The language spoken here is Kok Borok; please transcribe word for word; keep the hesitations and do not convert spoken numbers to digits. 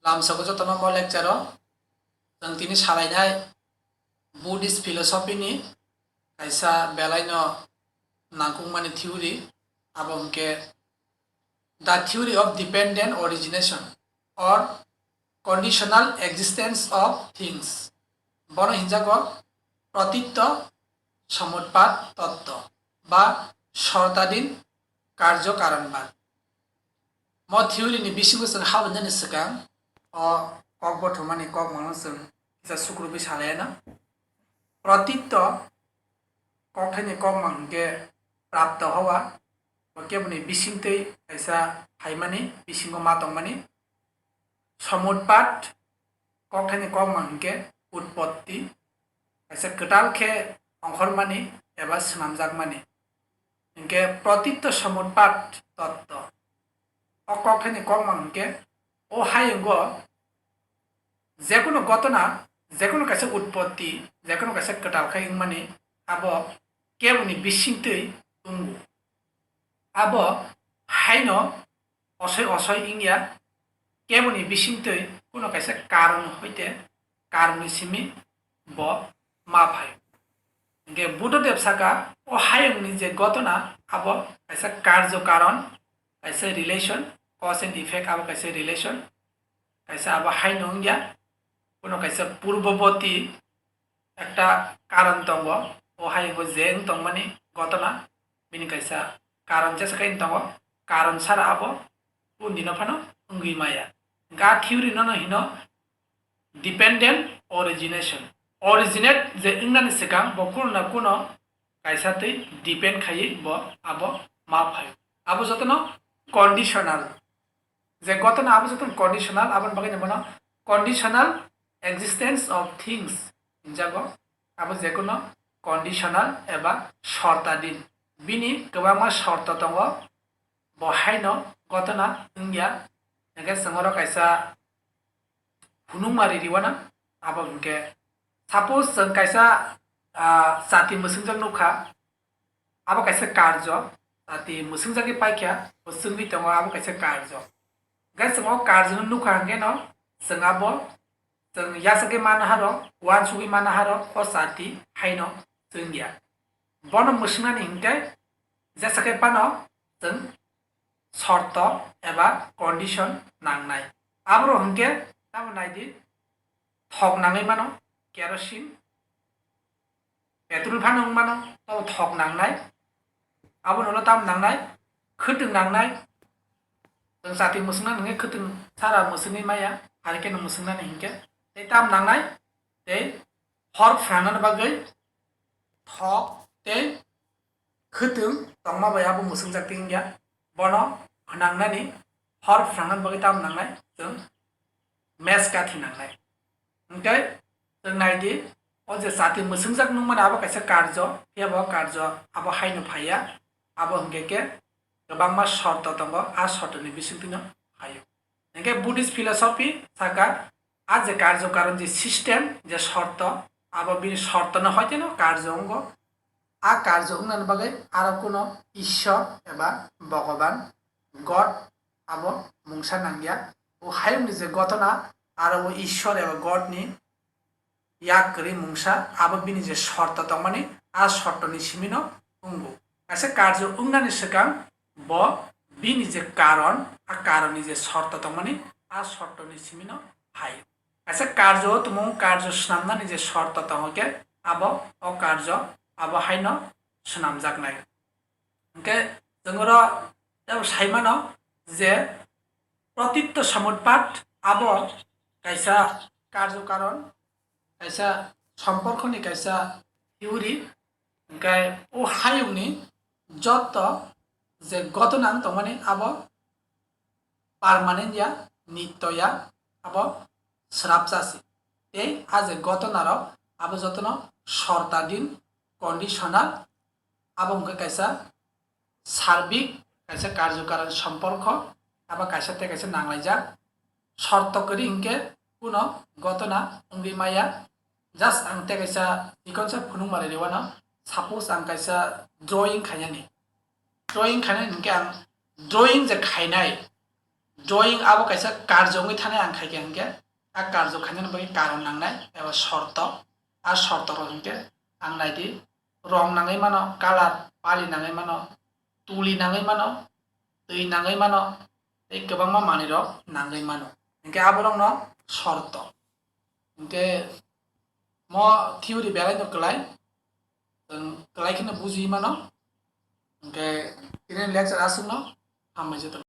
Lamsogo jotono mo lecture o chwng tini salainai Buddhist philosophy ni kaisa belaino nangkukmani theory, abo hwnkhe the theory of dependent origination or conditional existence of things. Bono hinjago pratitya samutpad totto ba shortadin karjo karanbad. Mo theory ni bisingo chwng habinani swkang o kok bothomani kokmano chwng kisa sukrubwi salaiano. Pratitya kokthaini kokmang hwnkhe prapta howa, bo keboni bisingtwi kaisa phaimani, bisingo ma tongmani. Samutpad kokthaini kokmang hwnkhe utpotti, kaisa kwtal khe ongkhormani eba swnamjakmani. Hinkhe pratitya samutpad totto. O kokthaini kokmang hinkhe o hayungo jekunu gotona, jekunu kaisa utpotti, jekunu kaisa kwtal khe wngmani, abo keboni bisingtwi wngo. Abo haino osoi osoi wngya, keboni bisingtwi kuno kaisa karon hoite karonni simi bo ma phaio. Hinkhe Buddhadev saka, o hayungni je gotona, abo kaisa karjo karon, kaisa relation, cause and effect, abo kaisa relation, kaisa abo haino wngya, kuno kaisa purboboti ekta karon tongo, o hayungo je wng tongmani gotona, bini kaisa karon jesa khe wng tongo, karon sara abo kundino phano wngwi maya. Ga theory nono hino dependent origination. Originate je wngnani swkang bo kuno na kuno kaisa twi depend khaiwi bo abo ma phaio. Abo jotono conditional. Je gotona abo jotono conditional, aboni bagwi no bono conditional existence of things hinjago. Abo jekuno conditional eba shortadin. Bini kwbangma shorto tongo, bo haino gotona wngya. Hinkhe chwng oro kaisa phunukma ririwana, abo hinkhe suppose chwng kaisa, ah, chati mwswngjak nukha, abo kaisa karjo, chati mwswngjagwi paikha, bo chwngwi tongo, abo kaisa karjo. Hinkhe chwng o karjono nukha hinkhe no chwng abo chwng yachagwi mano haro, uansugwi mano haro, o chati haino chwngya. Bono mwswngnani hinkhe jesa khe phano chwng shorto eba condition nangnai. Aboro hinkhe tamo naidi, thok nangwi mano, kerosene, petrol phano wng mano, tamo thok nangnai. Abono ulo tamo nangnai, khwtwng nangnai. Chwng chati mwswngna nangkhe khwtwng sara mwswngwi maya, harikhe no mwswngnani hinkhe. Tei tamo nangnai, tei hor phrangna bagwi thok tei khwtwng tongma bai abo mwswngjak tongya. Bono phnangnani hor phrangna bagwi tamo nangnai, chwng mes kathi nangnai. Hinkhe chwng nai di, o je chati mwswngjak nukmani abo kaisa karjo, phiya bo karjo abo haino phaiya, abo hinkhe khe kwbangma shorto tongo, a shortoni bisingtwino phaio. Hinkhe Buddhist philosophy saka, a je karjo karon je system, je shorto, abo bini shortono hoiteno karjo wngo. A karjo wngnani bagwi aro kuno Ishwar eba Bhogoban, God, abo mungsa nangya. O hayungni je gotona, aro o Ishwar eba God ni yak kwrwi mungsa, abo bini je shorto tongmani, a shortoni simino wngo. Kaisa karjo wngnani swkang bo bini je karon, a karonni je shorto tongmani, a shortoni simino phaio. Kaisa karjo o tumung karjo swnamnani je shorto tongo khe, abo o karjo abo haino swnamjaknai. Hinkhe chwng oro tebo sai mano je pratitya samutpad abo kaisa karjo karon, kaisa somporkhoni kaisa theory. Hinkhe o hayungni joto je gotona wng tongmani abo permanent ya, nitto ya, abo swrapsa se. Tei a je gotona rok abo jotono shortadin, conditional, abo hwnkhe kaisa sarbik, kaisa karjo karon somporkho, abo kaisa tei kaisa nanglaijak. Shorto kwrwi hinkhe kuno gotona wngwi maya. Just ang tei kaisa chikonsa phunukma rwrwi wano. Suppose ang kaisa drawing khainani. Drawing khainani hinkhe ang drawing je khainai, Drawing abo kaisa karjo wngwi thanai ang khaikha hinkhe, a karjo khainani bagwi karon nangnai eba shorto. A shorto rok hinkhe ang naidi, rong nangwi mano, color pali nangwi mano, tuli nangwi mano, twi nangwi mano, tei kwbangma manwi rok nangwi mano. Hinkhe aborokno shorto. Hinkhe mo theory belai no kwlai, chwng kwlai kheno buji mano. Hinkhe tini lecture aswkno hambai joto.